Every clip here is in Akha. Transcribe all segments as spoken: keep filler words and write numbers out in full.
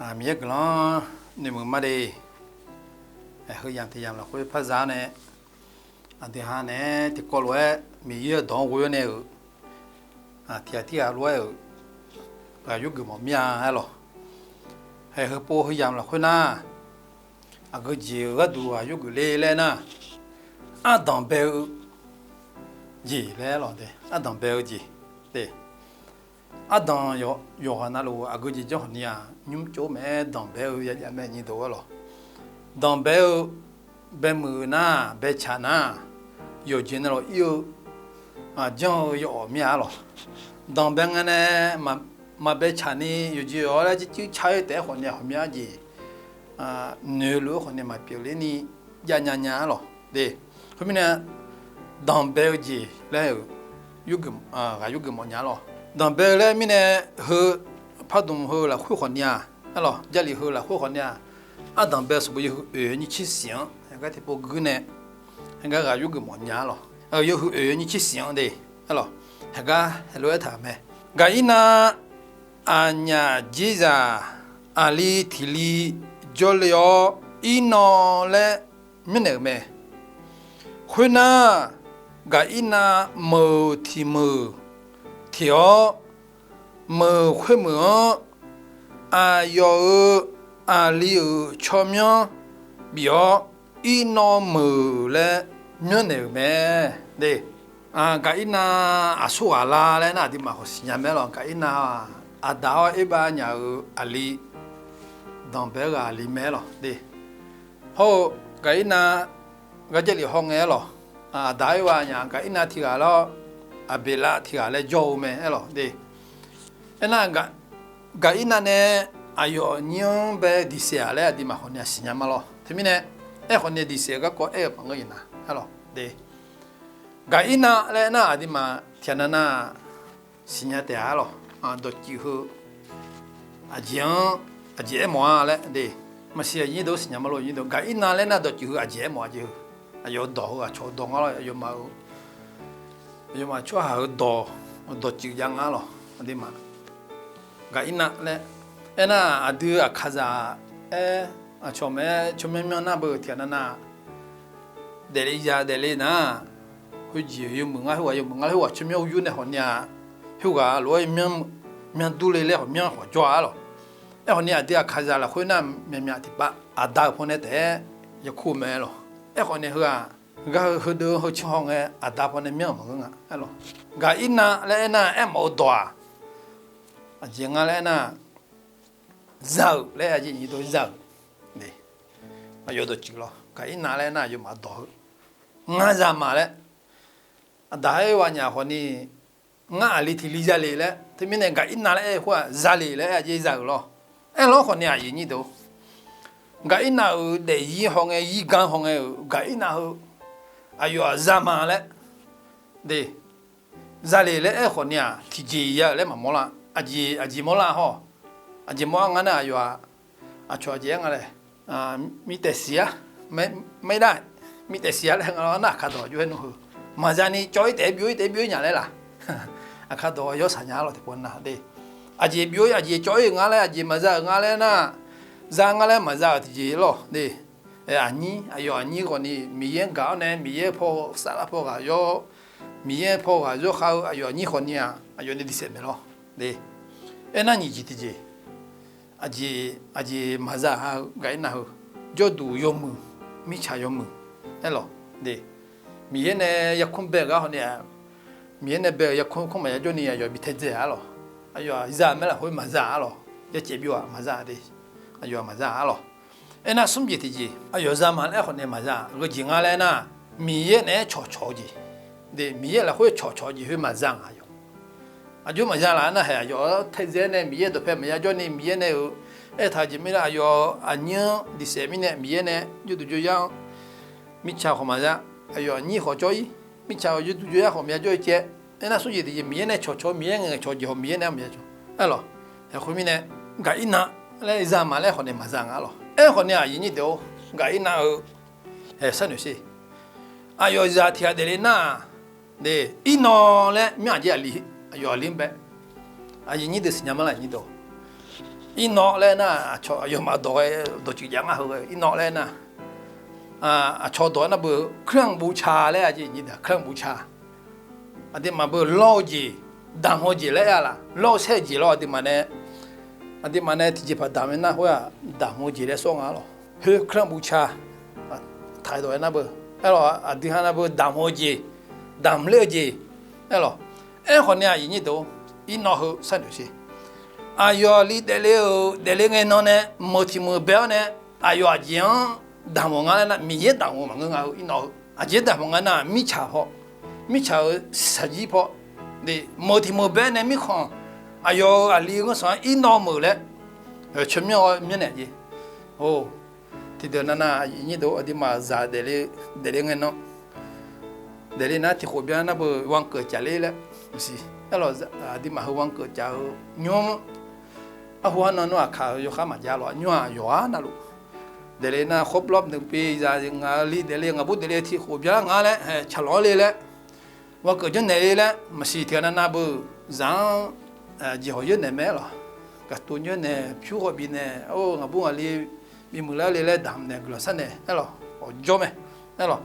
Miqyaer guiqlanq noeqmuiq ma de. Heu yamq tiq yamq lafkhoer par za nae, aqdui ha nae tiqkawv lof-aer Miqyaer-euq dawq-anr ghoe-awr nae-euq, tiq ghaq tirghaq lof-aer-euq ghaq yurgeuf mawf mir-a aer lawq. Haeq heupov heu yamq lafkhoer nar, aqgeu jeq-euq gharduq ghaq yurgeuf ler laer nar, ardanq bae-eu jeq laer aer lawq de. Ardanq bae-eu jeq de. Ardanq yawqghaq navluf aqgeu jeq janr hawq ni-aq, nymr tsov-aer mae-aer danqbae-eu yajav mae nyiq deuq-aer lawq. Danqbae-eu baemuiq-eu nar, baetsaq nar, yawqjeq navluf ir-eu janr-eu yawawq mir-a lawq. Danqbae ngae nae maqbaetsaq ni yawqjeq yawq-awr laer jircuir car-ir taef-aer khawf ni-aq, hawq mir-a jeq noeqluf-eu khawf ni maqpyeuf ler ni jav nya nya-a lawq de. Khoermirnae, danqbae-eu jeq laer-euq ghaq yurgeuf mawf nya-a lawq. Danqbae-eu laer mirnae, heu pardmq heu lafkhoer khawf ni-aq, aer lawq, Jarlif heu lafkhoer khawf ni-aq, ardanq bae-eu sanqbof yawhuiq oeq-eu nyiq tser siq-anr haegar tiqpov guir nae, haegar ghaq yurgeuf mawf nya-a lawq. Yawhuiq oeq-eu nyiq tser siq-anr de, aer lawq, haegar heulof-aer taq-euq mae. Gaqirnav aqnyaf dzerzaq aqli tiq li jawrle-awr, Irnav laer myanrnaeq-euq mae. Khoernar, Gaqirnav meuq tiq meuq teq-awr, meuq khoermeuq-anr aqyawf-euq aqli-euq tsawrmyanr bif-awr, Irnav meuq laer myanrnaeq-euq mae de. Gaqirnav aqsur ghaq lar laer nar, aqduimaf khawf siqnya mae-aer lawq. Gaqirnav-aq, Aqdaq-awr Erbav nyaf-euq aqli, danqbae-aer ghaq aqli mae-aer lawq de. Hawr-eu Gaqirnav gar Jarlif hawngae-aer lawq, Aqdaq Erbav nyaf Gaqirnav tiq ghaq lar-awr, Aqbeqlav tiq ghaq laer jawr-eu mae-aer lawq de. Aernar, Gaqirnav nae aqyawf aqnyir-anr bae diqsaef-aq laer aqduimaf khawf ni-aq siqnya ma lawq. Teumirnae, aerkhawf ni diqsaef-eu garkawv aer-eu maqngeur-iq nar, aer lawq de. Gaqirnav laer nar, aqduimaf tiqghaq nav nav-aq siqnya taef-a lawq. Dawqtsuif heu aqjeq-anr aqjeq aermawf-a laer de. Maqsiq aqnyir deuq siqnya ma lawq. Gaqirnav laer nar, dawqtsuif heu aqjeq aermawf-a jeq heu, aqyawf-euq dawq heu aqcawq-eu dawq nga lawq. Aqyawfmaf-euq, aqyawfmaf tsawrhaq-euq dawq, dawqtsuif jav nga lawq. Aqduimaf Gaqirnav laer aernar, aqdui Aqkaqzaq-aer aqcawq maeq-aer tsawrmyanr myanr nar beu tiqghaq nav nav daefle ya daefle nar, khoerjeq yawmuiq ngar khoerghaq yawmuiq ngar laer khoerghaq tsawrmyanr uryur nae khawf ni-aq, khoerghaq lof-aer myanr durle laer khawf myanr khawf jawr-a lawq. Aerkhawf ni aqdui Aqkaqzaq lafkhoer nar, myaqmyaq tiqpav Aqda-euq pawnae taef-aer yakur-eu mae lawq. Aerkhawf ni heu-aq, gar heu heudeuq heu canr hawngae Aqda pawnae myanr-euq maqngeur nga-a lawq. Gaqirnav laer aernar, aermawf-eu dawq-aq, aqjeq nga laer aernar, za-euq laer aqjeq nyiq deuq za-euq. Aqyawf dawqtsuif lawq. Gaqirnav laer aernar, aqyawfmaf dawq heu, ngar za ma laer, Aqdaq Erbav nyaf khawf ni, ngar aqli tiq li zale laer, teumirnae Gaqirnav laer aer-eu khoer-aq, zale laer aer aqjeq za-euq lawq. Aerlawr khawf ni aqyuif aqnyir deuq-or, Gaqirnav-euq daefzir hawngae, zirgan hawngae-euq Gaqirnav heu, aqyawf-aq za ma laer de, zale laer aer khawf ni-aq, tiqjeq ya-euq laer maqmawr lar. Aqjeq, aqjeq mawrlar hawr, aqjeq mawr-a ngar nar, aqyawf-aq, aqcawq aqjeq aer nga laer, mirtaef siq-ar, maqir nar, mirtaef siq-ar laer nga lar nar, Aqkaq dawq jov-aer nmr heu, maqza ni cawv-ir taef-aer byov-ir taef-aer byov-ir nya laer laq. Aqkaq dawq yawsaq nya-ar lawq tiqpov nar de. Aqjeq byov-ir aqjeq cawv-ir-euq nga laer, aqjeq maqza-euq nga laer nar, za nga laer maqza-euq tiqjeq lawq de. Aqnyir, aqyawf aqnyir khawf ni Miqyaer-anr gaq-awr nae Miqyaer paw saflar paw ghaq yawr, Miqyaer paw ghaq yawrkhav-eu aqyawf aqnyir khawf ni-aq, aqyawf nae diqsaef maeq lawq de. Aernar nyiq jeq tiqjeq, aqjeq, aqjeq maqza-eu Gaqirnav heu, jawrduq yawmuiq, mirtsaq yawmuiq aer lawq de. Miqyaer nae yarkmr bae-euq gar khawf ni-aq, Miqyaer nae bae-euq yarkmr kmr maqya jawr ni aqyawf bi taedzae-a lawq. Aqyawf-aq za-euq mae lafkhoer maqza-a lawq. Yacaev byov-aq maqza de. Aqyawf-aq maqza-a lawq. Aernar smr jeq tiqjeq, aqyawf za ma laer khawf nae maqza-a. Geujeq nga laer nar, Miqyaer naeq-aer cawqcawq-eu jeq de, Miqyaer lafkhoer cawqcawq-eu jeq khoer maqza nga yawq. Aqjox maqza laf-a nar, haeq aqyawf-anr taedzae nae Miqyaer dawqpae maqya jawr ni Miqyaer nae-euq aertaq-eu jeq mirnae aqyawf aqnyir-anr diqsaef mirnae Miqyaer nae jawrduq jawryar-anr mirtsaq khawf maqza, aqyawf aqnyir khawf jawr-ir, mirtsaq-euq jawrduq jawryar khawf maqya jawr-ir caev. Aernar smr jeq tiqjeq Miqyaer nae cawqcawq-eu, Miqyaer ngaeqcawq-eu jeq haw Miqyaer nae-anr maqya cawq-a lawq. Haeq khoermirnae, Gaqirnav laer za ma laer khawf nae maqza nga lawq. Aerkhawf ni aqyuif aqnyir deuq-or, Gaqirnav-eu haeq sharnoeq sher. Aqyawf zaq tiq ghaq daefle nar-aq, de, Irnav laer myanr aqjeq aqli, aqyawf aqli-anr bae. Aqyuif aqnyir deuq siqnya ma laf nyir deuq. Irnawv laer nar, aqcawq aqyawfmaf dawq ghae dawqtsuif jav ngar heu-eu irnawv laer nar, aqcawq dawq nar beu เครื่องบูชา laer aqjeq nyir deuq เครื่องบูชา. Aqduimaf beu lawr-eu jeq, damq-eu jeq laer aer-a laf, lawr-eu saer-eu jeq lawr aqduimaf nae, aqduimaf nae tiqjeqpaq damq-eu nar khoer-aq damq-eu jeq laer sawr nga lawq. เครื่องบูชา taq-eu dawq-aer nar beu, aerlawq aqdui ha nar beu damq-eu jeq, damq ler-eu jeq, aerlawq. Aerkhawf ni aqyuif nyir deuq, irnawv heu sharnoeq sher. Aqyawf aqli daefle-euq daefle ngae nan nae meuq tiq meuq bae-awr nae, aqyawf aqjeq-anr damq-awq nga laer nar, Miqyaer damq-eu maqngeur nga-eu irnawv heu. Aqjeq damq-awq nga nar, mirtsaq paw, mirtsaq-euq shaqjir paw, meuq tiq meuq bae nae mirkhanq, aqyawf-euq aqli-eu ghanrsanq-anr irnawv meuq laer, tsawrmyanr-awr myanrnaeq jeq. Or, tiqdeuq navnav aqyuif nyir deuq, aqduimaf zaq daefle, daefle ngae nan, daefle nar tiq khof byan nar beu วันเกิด caf ler laer maqsiq. Aerlawq, aqduimaf heu วันเกิด caf-eu nymr, arhu arnan nar aqkaq-eu yawkhav maqjav lawq, nymr-aq yawqghaq navluf. Daefle nar ครบรอบหนึ่งปี zaq ngaq-eu li daefle ngaqbur daefle tiq khof byan nga laer, tsaqlawq-anr le laer, วันเกิด janrnaeq le laer maqsiq. Tiqghaq navnav beu zaq-anr jeqhawq yawrnaeq mae aerlawq. Gaqtov yawrnaeq, pyur khawf bifnaeq, or ngaqbur ngaqli bimuiq lar le laer damqnaeq guiqlanq sharnaeq aerlawq, ghawqjawr mae aerlawq.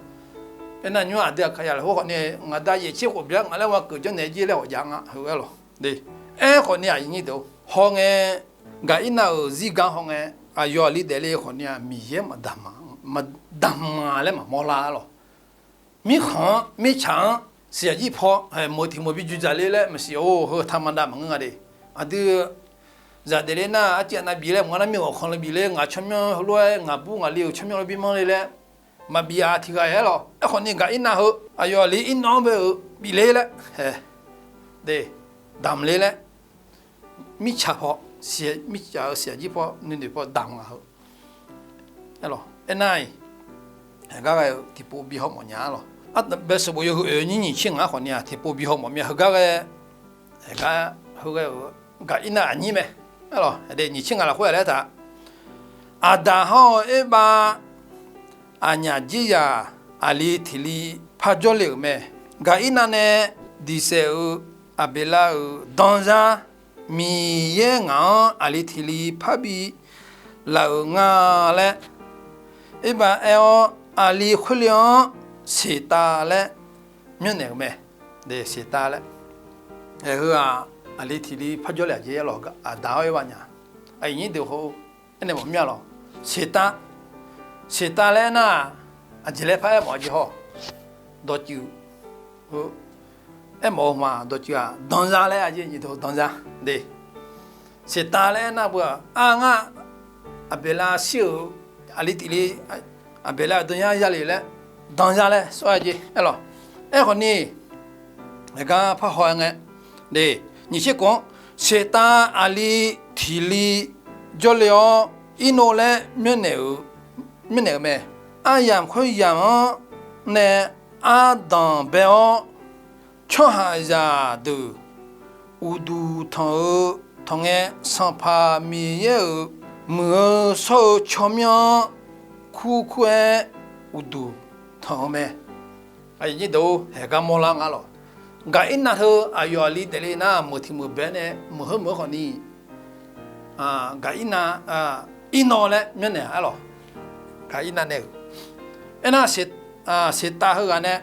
Aernar nymr aqdui aqkaq ya lafkhoer khawf ni, ngaq da yaeq tser khof byan nga laer วันเกิด janrnaeq jir laer ghawqjav nga heu aerlawq. Aerkhawf ni aqyuif nyir deuq, hawngae Gaqirnav-euq zirgar hawngae, aqyawf aqli daefle khawf ni-aq Miqyaer maqdamq-a laer maqmawr lar aerlawq. Mirkhanq-anr mirtsaq-anr shaqjir paw meuq tiq meuq bi juiq dzaq le laer maqsiq-or, heu taqmaqdav maqngeur nga de. Aqdui zaq daefle nar arciv aqnav bif laer maqngeur nar, mirghawq kanq le bif le, ngaq tsawrmyanr heulof-aer ngaqbur ngaqli-euq tsawrmyanr le bi manr le laer maqbif-a tiqghaq aerlawq. Aerkhawf ni Gaqirnav heu aqyawf aqli irnawv-anr bae-euq bif le laer, de, damq le laer, mirtsaq paw, mirtsaq-euq shaqjir paw nuinoeq paw damq nga heu. Aernar-iq, heugar ghae-eu tiqpov bi haw mawf nya-a lawq. Ardanqbae sanqbof yawhuiq oeq nyiq nyiq tser ngaq-anr khawf ni-aq tiqpov bi haw mawf mya heugar ghae, heugar, heughae-euq Gaqirnav aqnyir mae. Aerlawq, nyiq tser ngaq lafkhoer-aq laer taq, Aqdaq hawr-eu Erbav aqnyaf jir zaq aqli tiq li par jawrle-euq mae. Gaqirnav nae diq saef-euq Aqbeqlav-euq danzar, Miqyaer ngaq-anr aqli tiq li parbi laf-euq nga laer Erbav aer-awr, aqli khoerle-anr Seqtav laer myanrnaeq-euq mae. Seqtav laer, ae heu-aq, aqli tiq li par jawrle-aq jeq aerlawq, Aqdaq hawr Erbav aqnyaf, aqyuif nyir deuq hawr-eu, aernaeq mawf mya lawq. Seqtav, Seqtav laer aernar, aqjeq laer par aermawf-a jeq hawr, dawqtsuif, aermawf-eu hmq-aq dawqtsuif-aq danzar laer aqjeq nyiq deuq danzar de. Seqtav laer aernar beu-aq arngar Aqbeqlav shir-euq aqli tiq li, Aqbeqlav-euq danzar ya le laer, danzar laer sawr-a jeq aerlawq. Aerkhawf ni, heugar parhaw-aer ngae, de, nyiq tser khof-anr, Seqtav aqli tiq li jawrle-awr, Irnov laer myanrnaeq-euq, myanrnaeq-euq mae. Aryamq khoeryamq-anr nae ardanq bae-awr, tsawrhaqzaq deuq uqduq tanq-eu tanqngae, Sanqpaq Miqyaer-euq muiq-eu shawr-eu tsawrmyanr-anr kurkur-aer uqduq tanq-eu mae. Aqyuif nyir deuq-or, haeqgar mawrlar nga lawq. Gaqirnav teu aqyawf aqli daefle nar meuq tiq meuq bae nae meuq heu meuq-eu khawf ni, Gaqirnav, Irnov laer myanrnaeq-a aerlawq. Gaqirnav nae-euq, aernar, Seqtav heughaq nae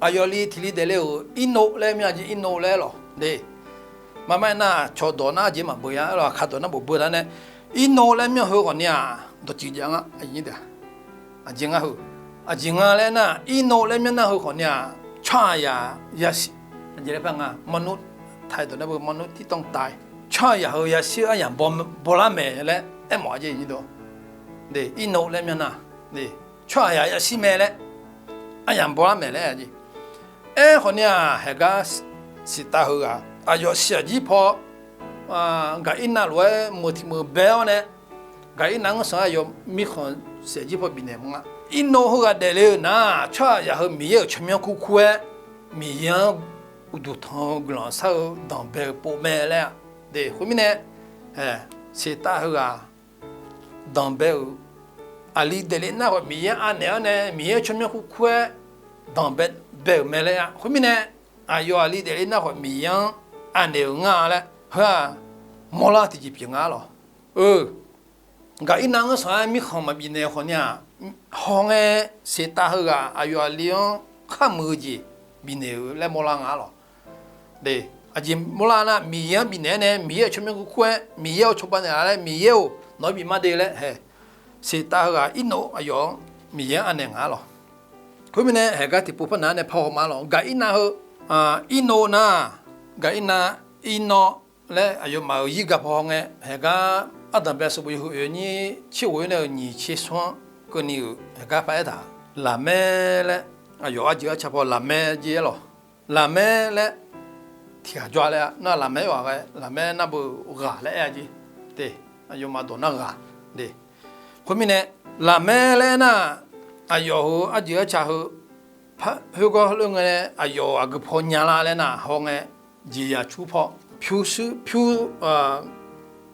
aqyawf li tiq li daefle-euq Irnov laer myanr-a jeq Irnov laer aerlawq de. Maqmar aernar, cawqdawq nar jeq maqbeu ya aerlawq, aqkaq dawq nar bof beu nar nae, Irnov laer myanr heu khawf ni-aq dawqtsuif jav nga, aqjeq nga heu. Aqjeq nga laer nar, Irnov laer myanr nar heu khawf ni-aq, tsawrhaqzaq yashir, aqjeq laer par nga, มนุษย์ taq-eu dawq nar beu มนุษย์ที่ต้องตาย tsawrhaqzaq heu yashir-eu aryamq bawlar maeq laer aermawf-a jeq nyiq dawq. Irnov laer myanr nar, tsawrhaqzaq yashir mae laer, aryamq bawlar maeq laer jeq. Aerkhawf ni-aq, haeqgar Seqtav heughaq aqyawf shaqjir paw, Gaqirnav lof-aer meuq tiq meuq bae-awr nae, Gaqirnav-anr sanq-aer aqyawf mirkhanq shaqjir paw bifnaeq mr nga. Irnov heughaq daefle-eu nar, tsawrhaqzaq heu Miqyaer-euq tsawrmyanr kurkur-aer, Miqyaer-anr uqduq tanq-eu guiqlanq shar-eu danqbae-eu pov mae laer-a. De, khoermirnae, Seqtav heughaq danqbae-euq, aqli daefle nar khawf Miqyaer-anr anaeq-awr nae Miqyaer-euq tsawrmyanr kurkur-aer danqbae bae-euq mae laer-a. Khoermirnae, aqyawf aqli daefle nar khawf Miqyaer-anr anaeq-euq nga laer heu-aq mawrlar tiqjeq pyeuf nga lawq. Eu, Gaqirnav-anr sanq-aer mirkhanq maqbifnaeq-eu khawfni-aq, hawngae Seqtav heughaq aqyawf aqli-anr khar muiq-eu jeq bifnaeq-eu laer mawrlar nga-ar lawq. De, aqjeq mawrlar nar, Miqyaer-anr bifnaeq-aer nae, Miqyaer-euq tsawrmyanr kur kur-aer, Miqyaer-euq cawba naeqlaf laer, Miqyaer-or, nawq-anr bif mar de laer hae, Seqtav heughaq Irnov aqyawf-anr Miqyaer-anr anaeq nga-ar lawq. Khoermirnae, haeqgar tiqpov par naq-anr nae parhaw ma-ar lawq. Gaqirnav heu, Irnov nar, Gaqirnav, Irnov laer aqyawfmaf-euq zirga paw hawngae, haeqgar ardanqbae sanqbof yawhuiq oeq nyir tser ghof-ir nae-euq nyiq tser smr-anr keuvni-euq haeqgar paraer taq-euq Laqmaer laer, aqyawf arjeuq arca paw Laqmaer jer-ar lawq. Laqmaer laer tiqghaq jawr-a laer-a. Nar Laqmaer ghaq ghae, Laqmaer nar beu ghaq laer aer-a jeq. De, aqyawfmaf dawq nar ghaq. De, khoermirnae, Laqmaer laer aernar, aqyawf heu arjeuq arca heu, khoergawr khoerlof ngae nae aqyawf-euq aqgeu paw nyalar laer nar hawngae, jeqzaq cur paw, pyurshuir pyur,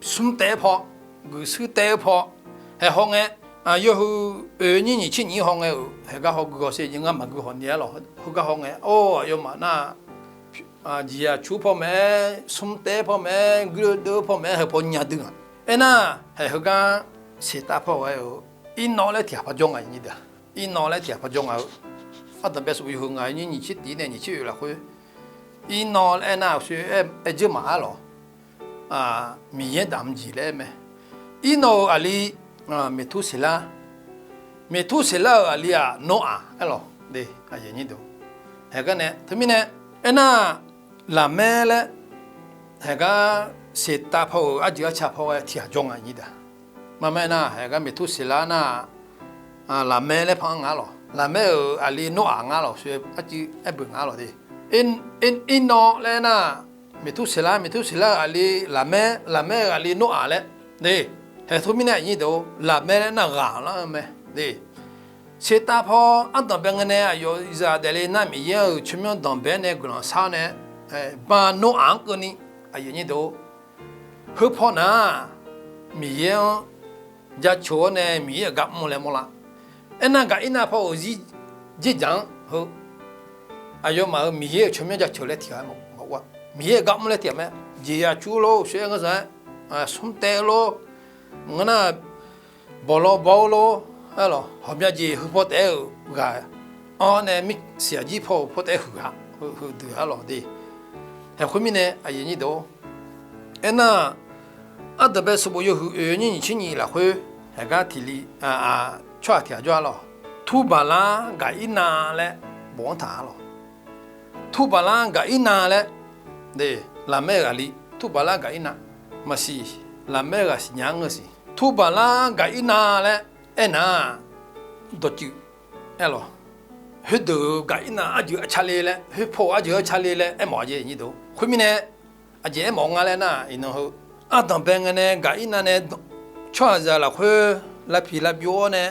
smr taef-aer paw, guiqshuir taef-aer paw, haeq hawngae, yawhuiq oeq nyir nyiq tser nyiq-ir hawngae-euq haeqgar hawgui hawsher jeq ngar maqgui hawq ni-ar lawq. Heugar hawngae, or, aqyawfmaf nar jeqzaq cur paw maeq-aer, smr taef-aer paw maeq-aer, guiqdeuv paw maeq-aer, heu paw nya dui nga. Aernar, haeq heugar Seqtav paw ghae-euq Irnov laer tiqghaq par jawr nga nyi de-a. Irnov laer tiqghaq par jawr nga-eu. Ardanqbae sanqbof yawhuiq ngaq nyir nyiq tser tiq nae nyiq tser oeq lafkhoer, Irnov laer aernar, aqshoe aer dzeur maqar lawq. Miqyaer damq jeq laer aer mae. Irnov-euq aqli Meqturseqlar, Meqturseqlar-euq aqli-aq Noraq aer lawq. De, haeqgar nae teumirnae aernar, Laqmaer laer haeqgar Seqtav paw-euq arjeuq arca paw ghae tiqghaq jawr nga nyi de-a. Marmaer nar, haeqgar Meqturseqlar nar, Laqmaer laer par-anr nga-ar lawq. Laqmaer-euq aqli Noraq nga-ar lawq. Aqcuiv aer beuq nga-ar lawq de. Irnov laer aernar, Meqturseqlar, Meqturseqlar-euq aqli Laqmaer, Laqmaer-euq aqli Noraq laer. De, haeq teumirnae aqnyir deuq, Laqmaer laer nar ghaq lar-eu mae. De, Seqtav paw ardanqbae ngae nae aqyawf zaq daefle nar, Miqyaer-euq tsawrmyanr danqbae nae guiqlanq shar-awr nae, ba Noraq-anr keuvni, aqyuif aqnyir deuq, heu paw nar, Miqyaer-anr jaceuq-awr nae Miqyaer-euq gar mr laer mawrlar. Aernar, Gaqirnav paw-euq zir dzerdzaq-anr heu, aqyawfmaf-euq Miqyaer-euq tsawrmyanr jaceuq laer tiqghaq maqur-a. Miqyaer-euq gar mr laer tiqghaq mae. Jeqzaq cur lor, uqshoe aer ngeur zaq-aer, smr taef-eu lor, maqngeur nar, bawqlaw baw-eu lor, aer lawq. Hawqbya jeq heu paw taef-aer-euq ghaq-anr nae, mirsiq aqjir paw-euq paw taef-aer huiq-a, heudeuq-ar lawq de. Haeq khoermirnae, aqyuif aqnyir deuq, aernar, ardanqbae sanqbof yawhuiq oeq nyir nyiq tser nyiq lafkhoer, haeqgar tiq li, tsawrhaq tiqghaq jawr-ar lawq. Turbaqlar Gaqirnav laer bof-anr taq-ar lawq. Turbaqlar Gaqirnav laer, Laqmaer-euq aqli Turbaqlar Gaqirnav, maqsiq, Laqmaer ghaq siqnya-anr ngeur siq. Turbaqlar Gaqirnav laer aernar, dawqtsuif aer lawq. Khoerdeuq-euq Gaqirnav arjeuq arca le laer, khoerpaw arjeuq arca le laer aermawf-a jeq nyi deuq. Khoermirnae, aqjeq aermawf-eu nga laer nar, iqnan heu, ardanqbae ngae nae Gaqirnav nae tsawrhaqzaq lafkhoer lavpiq lavbyov-awr nae,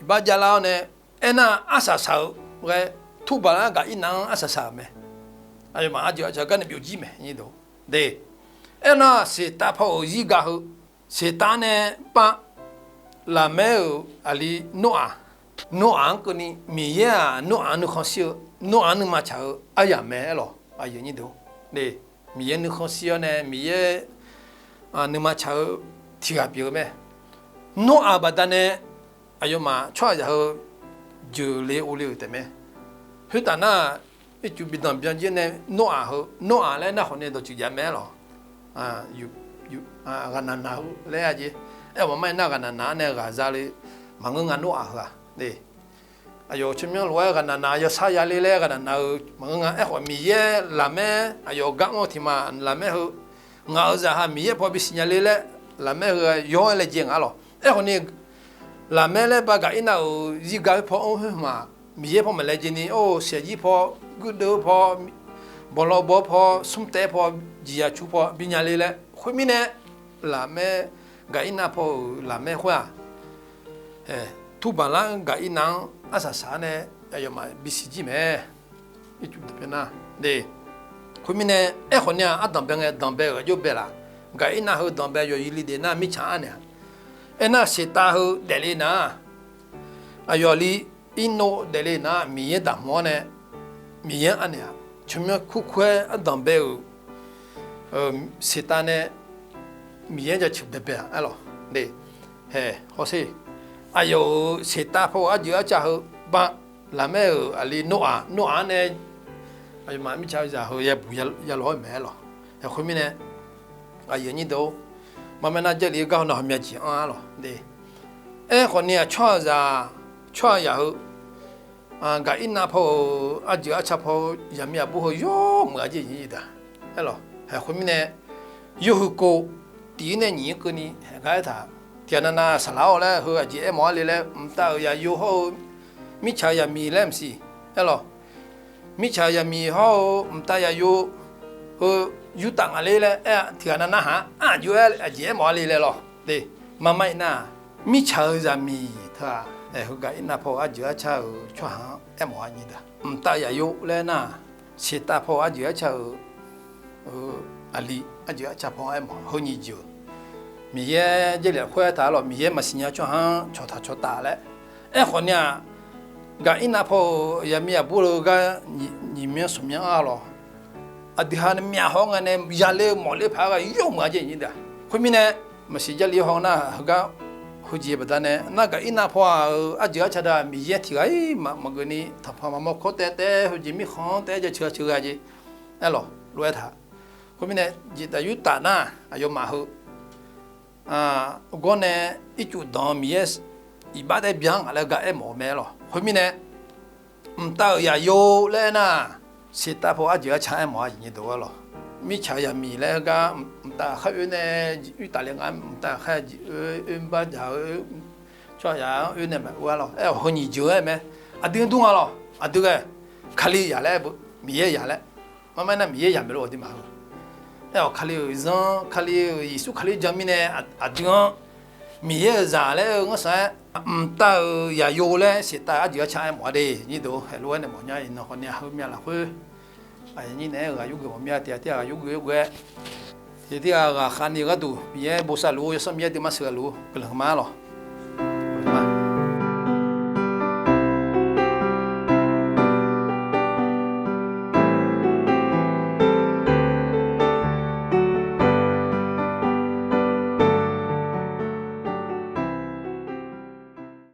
iqbax javlar-awr nae, aernar, arsaq saq-eu ghae, Turbaqlar Gaqirnav-anr arsaq saq-euq mae. Aqyawfmaf arjeuq arca gar nae byovjir mae nyi deuq. De, aernar, Seqtav paw-euq zirga heu, Seqtav nae bar, Laqmaer-euq aqli Noraq, Noraq-anr keuvni, Miqyaer-aq Noraq-anr nuikhanr shir-eu, Noraq-anr nuima tsaq-eu aryamq mae aer lawq. Aqyuif aqnyir deuq, Miqyaer nuikhanr shir-awr nae Miqyaer nuima tsaq-eu tiqghaq pyeuf-eu mae. Noraq baqdanae aqyawfmaf tsawrhaqzaq heu jeuqle ovle-euq taef mae. Khoertaf nar, ircuf bidanq byan jir nae Noraq heu, Noraq laer nar khawf nae dawqtsuif jav mae aer lawq. Ghaqnaq naq-eu laer-a jeq. Aerkhawf maqmar-aer nar, ghaqnaq naq-anr nae ghaq zale maqngeur nga Noraq heu-aq. Aqyawf tsawrmyanr lof-aer ghaqnaq naq yawshar yale laer ghaqnaq naq-eu maqngeur nga. Aerkhawf Miqyaer Laqmaer aqyawf gar mr-eu tiq ma Laqmaer heu, ngaq-euq zaqkhav Miqyaer paw bisiq nya le laer Laqmaer heu yawr-aer laejae nga lawq. Aerkhawf ni Laqmaer laer ba Gaqirnav-euq zirga khoer paw-anr khoer hmq-aq, Miqyaer paw maqlaejae ni, or, siqaqjir paw, guirdeuv paw, bawqlawq baw paw, smr taef paw, jeqzaq cur paw binya le laer. Khoermirnae, Laqmaer Gaqirnav paw-euq Laqmaer khoer-aq, Turbaqlar Gaqirnav-anr arsaq saq-awr nae aqyawfmaf bisiq jir mae. Ircuf daqbyan nar, khoermirnae, aerkhawf ni-aq, ardanqbae ngae danqbae-euq aqjox bae laf. Gaqirnav heu danqbae yawqyi li daef nar mirtsaq-anr naeq-a. Aernar, Seqtav heu daefle nar, aqyawf li Irnov daefle nar, Miqyaer daqhmq-awr nae, Miqyaer-anr anaeq-aq, tsawrmyanr kurkur-aer ardanqbae-euq Seqtav nae Miqyaer jaceuq baebae-aq aerlawq. De, hae, hawsher. Aqyawf-euq seqtav paw arjeuq arca heu ba, lafmaer-euq aqli Noraq, Noraq-anr nae aqyawfmaf mirtsaq zaq heu yabuq yalof-aer mae aerlawq. Hae, khoermirnae, aqyuif aqnyir deuq-or, marmaer nar Jarlif-eu gar hawnar hawmya jeq anr-ar lawq. De, aerkhawf ni-aq, tsawrhaqzaq, tsawrhaqzaq heu gaqirnav paw-euq arjeuq arca paw-eu zaqmiq aqbur heu yawmuiq-a jeq nyiq da aerlawq. Hae, khoermirnae, yawhuiq kov tiq-ir nae nyiq-ir keuvni haeq gar aertaq, tiqghaq navnav saqlaq-awr laer heu aqjeq aermawf-ar le laer, mqtav-euq zaqyo hawr-eu mirtsaq-euq zaqmiq laer maqsiq aerlawq. Mirtsaq-euq zaqmiq hawr-eu mqtav zaqyo heu yurtaf ngaq ler laer aer-a, tiqghaq navnav haq-anr aqjox-aer aqjeq aermawf-ar le laer lawq. De, marmaer nar-aq, mirtsaq-euq zaqmiq teu-aq, aer, heu gaqirnav paw-euq arjeuq arca-euq tsawrhaq-anr aermawf-ar nyiq da. Mqtav zaqyo laer nar-aq, seqtav paw-euq arjeuq arca-euq aqli arjeuq arca paw-anr aermawf-a. Heu nyiq jeuq Miqyaer Jarlif lafkhoer aertaq-ar lawq. Miqyaer maqsiq nya tsawrhaq-anr cawqtaq cawqtaf laer. Aerkhawf ni-aq, gaqirnav paw-euq zaqmiq aqbur le-eu gar nyiq myanr smq myanr-ar lawq. Aqdui ha nae myavhaw ngae nae yaler-eu mawfler paq-aer ghae yawmuiq-a jeq nyiq da. Khoermirnae, maqsiq Jarlif haw nar heugar heujeq baqdanae nar gaqirnav paw-euq arjeuq arca da Miqyaer tiqghaq-ir maqgeuf ni tanqpanq maqmawr kawr taev taev heujeq mirkhanq-anr taef-aer jaceuq-a ceuq ghae jeq aerlawq lof-aer taq. Khoermirnae, jeqtaf yurtaf nar aqyawfmaf heu gawr nae ircuf danq-eu Miqyaer iqbax taef-aer byan ngaq laer gar aermawf-eu mae lawq. Khoermirnae, mqtav-euq zaqyo laer aernar, seqtav paw arjeuq arca aermawf-a jeq nyiq da aer lawq. Mirtsaq-euq zaqmiq laer heugar mqtav khar oer nae yurtaf le nga, mqtav khar oer, oer bar dzaq-eu tsawrhaqzaq-anr oer nae maqoe-ar lawq. Aer-awq heu nyiq jeuq-aer mae. Aqdui dur nga lawq. Aqdui ghae Kali zaq laer aer beu, Miqyaer zaq laer. Marmaer nar Miqyaer zaq maeq lof aqduimaf heu. Aer-awq Kali-euq zanr, Kali-euq Yeqsur Kali jan mirnae aqdui-anr Miqyaer-euq zaq laer-eu ngar saq-aer, mqtav-euq zaqyo laer seqtav-euq arjeuq arca aermawf-a de. Nyiq da haeq lof-aer nae mawfnya iqnan khawf ni-aq heumyav lafkhoer aqyuif aqnyir naeq-aer ghaq yurgeuf mawfmya tiq ghaq tirghaq ghaq yurgeuf yurgeuf-aer, tiq ghaq tirghaq ghaq khavni-eu gharduq Miqyaer bosav luf-eu Yawsanr Miqyaer deuq maqsheuq ghaq luf-eu guiqlanq ma lawq.